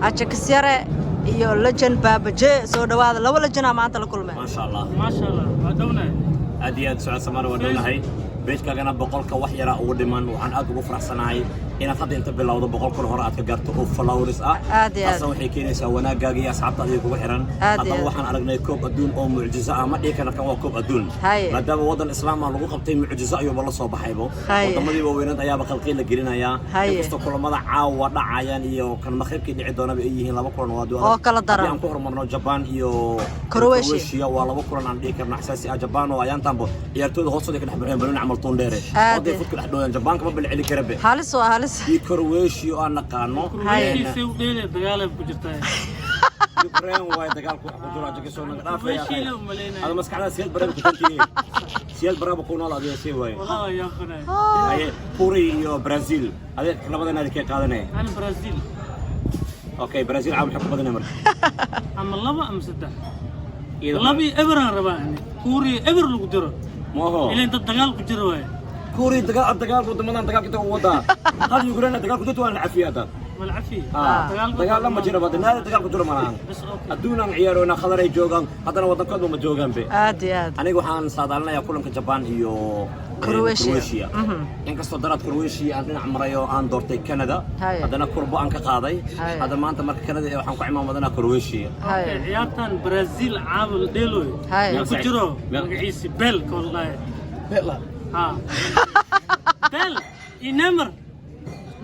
Ajakisyare iyo legend Baabaje. Soo dhawaada. Laba legendaa maanta la kulmay. Maasha Allah. Maasha Allah, waa dhownahay. Aad iyo aad, Sucaad Samaana, waa dhownahay. Page-kaagana 100-ka wax yaraa ugu dhiman. Waxaan aad ugu faraxsanahay inaad hadda inta bilowdo 100,000 hore aad ka gaarto oo followers ah. Aad iyo aad. Taasna waxay keenaysaa wanaagaaga iyo asxaabta adiga kugu xiran. Aad iyo Haddaba aad. waxaan aragnay koob adduun oo mucjizo ah. Ma dhihi karna kan waa koob adduun, maadaama waddan islaam ah lagu qabtay, mucjizo ayuuba la soo baxaybo. Wadamadii waaweyneed ayaaba qalqiil la gelinayaa, inkastoo kulamada caawa dhacayaan iyo kan maqribkii dhici doonaba ay yihiin laba kulan oo aad u adag. Oo kala daran. Haddii aan ku horumarno Japan iyo Croatia. Croatia, waa laba kulan aan dhihi karno xasaasi ah. Japan oo ayaantanbo ciyaartooyda hoostooda ka dhex baxeen banooni camal tuundheere, waday fudka dhex dhooyaan. Jabaanka ma balceli karabe. Halis waa halis. Iyo Croatia oo aan naqaano. Croatia u dheelay, dagaal ay ku jirtaa. Ukraine waay dagaalku wax ku jiro. Ajaga soo naga dhaafaya. Croatia la umaleynaya. Ada maskaxda siyaad baraba ku tantiye, siyaad baraba ku nool adiga sii waaye. Wallahi waa yaabanay. Haye, Korea iyo Brazil, adiga labada naadi kee qaadanaya? Ani Brazil. Okay, Brazil caawa maxay ku badanaya marka? Ama laba ama saddex. Iyada- 2-0 aan rabaa ani. Kuuriya eber lagu diro. Mooho. Ileen dad dagaal ku jiro waaye. Korea dagaal, dagaalka wadamadan dagaalka inta u wadaa hal Ukraine dagaal ku jirto, waa la cafiya hadda. Malcafi. Ah, dagaal lama jiro bada naadi dagaal ku jiro malahan. Bas, okay. Adduun aan ciyaarona khadar ay joogaan, haddana wadankoodba ma joogaan be. Aad iyo aad. Aniga waxaan saadaalinayaa kulanka Japan iyo Croatia. Croatia. Inkastoo daraad Croatia aan dhinac maray oo aan doortay Canada, haddana kurbo aan ka qaaday. Hadda maanta marka Canada waxaan ku cimaamadana Croatia. Okay, ciyaartan Brazil caawa la dheeloyo. Ku jiro magaciisi Bel koo la dhahay. Ha. Bel iyo Neymar.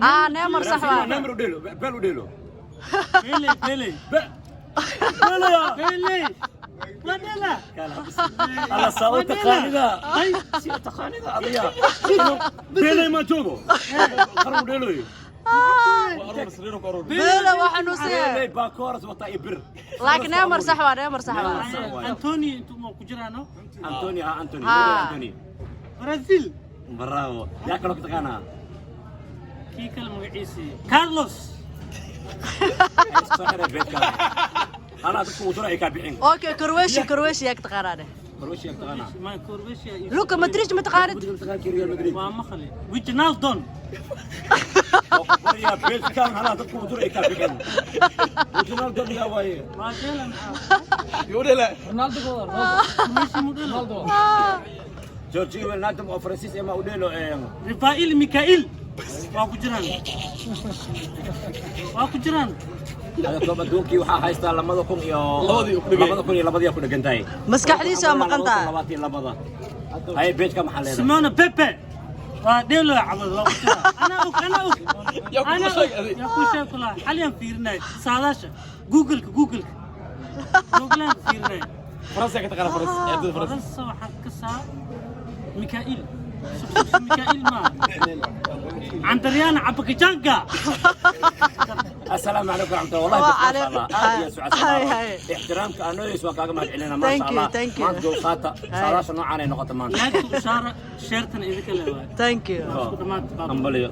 Ah, Neymar, sax waa. Neymar u dheelo, Bel u dheelo. Pele, Pele. Bel. Pele. Waa dheela. Alla saa u taqaanida, si u taqaanida adiga. Bele ma joogo, qar u dheeloyo. Bele waa xanuunsan yahay. Bele baa kooras wataa iyo bir. Laakiin Neymar sax waa, Neymar sax waa. Antony intuu ma ku jiraano? Antonio, ha, Antonio. Ha. Antonio. Brazil. Bravo. Yaa kaloo ka taqaanaa? Kii kale magaciisi Carlos. Soo xiray beedka anaa dadku uu dura ay kaa bixin. Okay, Croatia, Croatia yaa ka taqaanaa dheh? Croatia ka taqaanaa. Ma Croatia iyo Luka Modric ma taqaanid? Taqaan Real Madrid. Waa maqli Wijnaldum. Bariya beedkan anaa dadku uu dura ay kaa bixin. Ronaldo yaa waaye. Waa dheela maxaa Croatia mu dheelo? Georgio Wijnaldum oo Faransiis ma u dheelo? Rafael Mikael waa ku jiraan, waa ku jiraan. Hada koob adduunkii waxaa haystaa 2002-dii ku dhegan tahay. Maskaxdiisa waa maqan tahay. 22-da. Haye, beedka maxaa leedahay? Simone Pepe waa dheelo cabad, waa ku jiraa. Anaa og, anaa og, anaa og. Yaa ku sheeg kula xaliyaan fiirinay saadaasha Google-ka, Google-ka, Google-aan fiirinay. Faransa ka taqaana, Faransa, ciyaartoyda Faransa. Faransa waxaa ka saa Mikael, Mikael ma Andriana Cabakajanga. السلام عليكم ورحمة الله والله. Wa بس ما شاء الله. عليكم. Aad iyo Sucaad Hay, Samaaro. hay. Ixtiraamka aan nooyis waan kaaga mahad celinaa, ma Thank sha you, Allah. thank you. Maanta dulqaata saadaasha noocaan ay noqota maanta. Laagta ushaara sheertana idinka leewaay. Thank you. Isku dhammaad baaba. Hambaliyo.